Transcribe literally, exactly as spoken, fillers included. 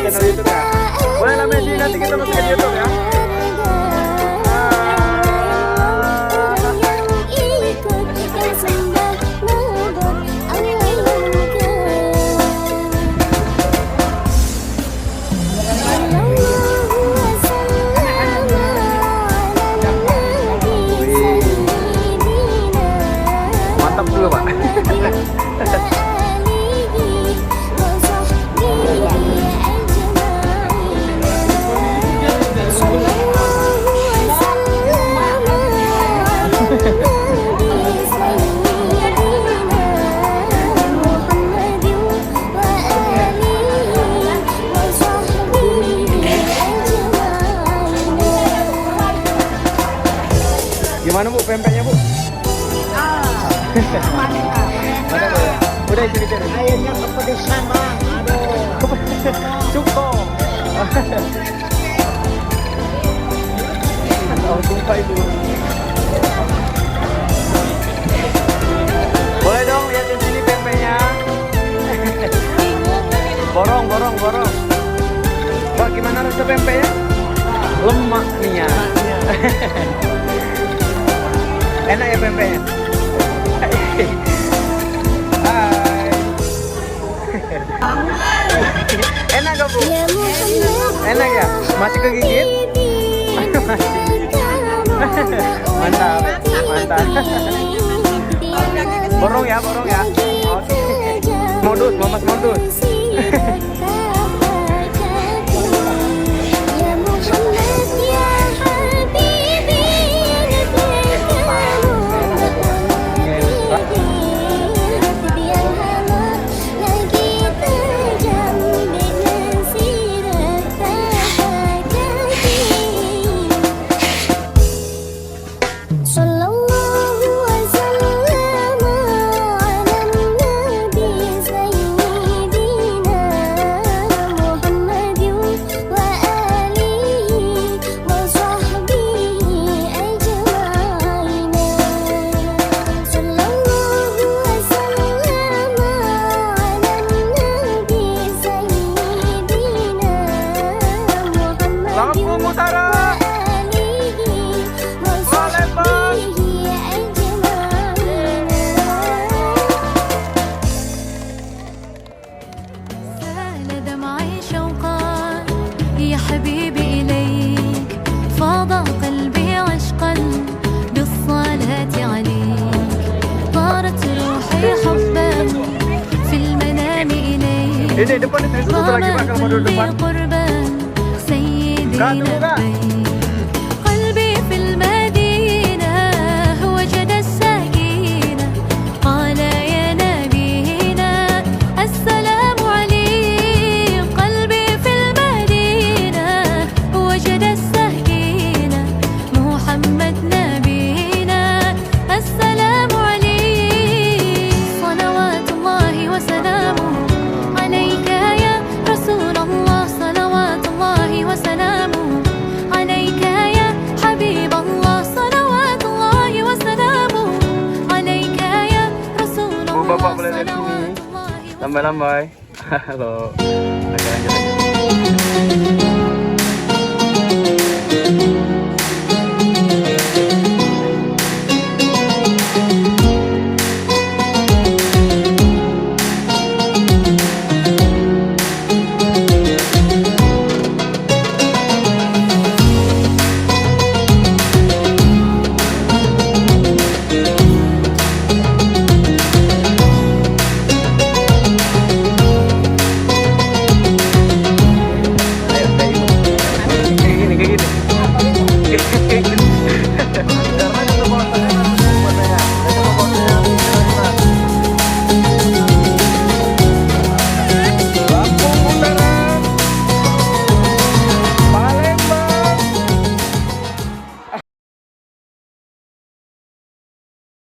Boleh lah, Messi, nanti kita masukin YouTube ya. Mantap dulu, Pak. Gimana, Bu, pempeknya, Bu? Ah, mantap. Mantap, Bu, ya? Udah isi, isi. Airnya kepedesan, Bang. Aduh. Cukup. Oh, sumpah itu. Boleh dong lihat di sini pempeknya? Borong, borong, borong. Pak, gimana rasa pempeknya? Lemak nian. Enak ya pempeknya? Hai. Enak gak, Bu? Enak ya? Masih kegigit? Mantap, mantap. Borong ya, borong ya. Oke. Modus, Mamas modus. Lampung Utara. Palembang. سال دمعي شوقا يا حبيبي إليك، فاض قلبي عشقا بالصلاة عليك، طارت روحي حبا في المنام إليك. Ini depan itu, itu lagi bakal mundur depan. قربا سيدي لبيك. قلبي في المدينة وجد السكينة، قال يا نبينا السلام عليك. قلبي في المدينة وجد السكينة، محمد نبينا السلام عليك. صلوات الله وسلامه عليك يا رسول الله، صلوات الله وسلامه عليك يا حبيب الله، صلوات الله وسلامه عليك يا رسول الله، Bu, Bapak boleh lihat sini. صلوات الله. Lambai-lambai. Halo. Oke, lanjut, lanjut.